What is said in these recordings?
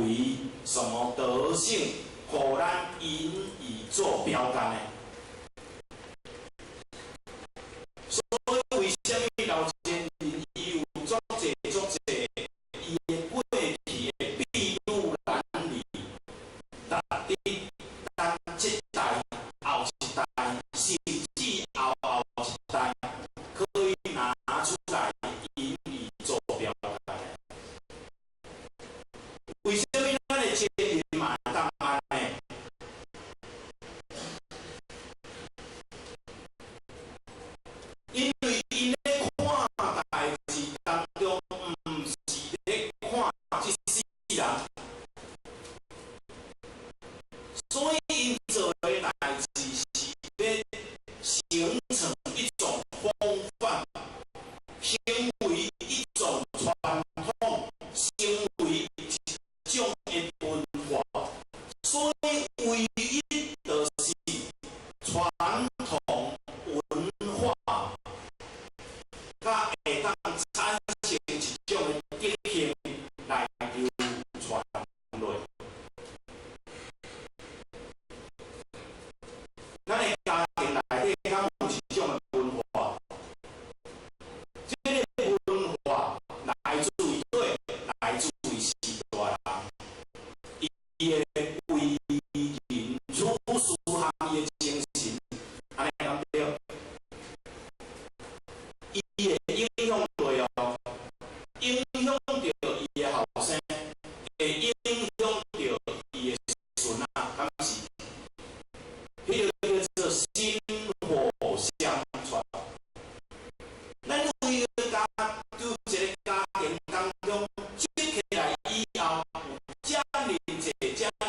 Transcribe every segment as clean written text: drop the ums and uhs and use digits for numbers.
為、什麼德性，予咱引以做標杆的？所以為啥物老前人伊有足濟足濟伊的過去的篳路藍縷，值得咱這代後一代，甚至後後一代，可以拿出來引以做標杆的？為啥物咱的前人嘛會當按呢？因為𪜶咧看代誌當中，毋是咧看這世人，所以𪜶做的代誌是欲形成一種風範，成為一種傳統，成為一種的文化。所以唯一就是傳統文化，才會當產生一種的德行來流傳落。咱的家庭內底敢有一種的文化？這个文化來自於佗？來自於序大人，伊的為人處事和伊的精神，按呢敢對？伊會影響落哦，影響著伊的後生，會影響著伊的孫仔，敢是？彼个叫做薪火相傳。咱為個家，佇一个家庭當中，積起來以後，有遮爾濟、遮爾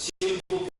新婦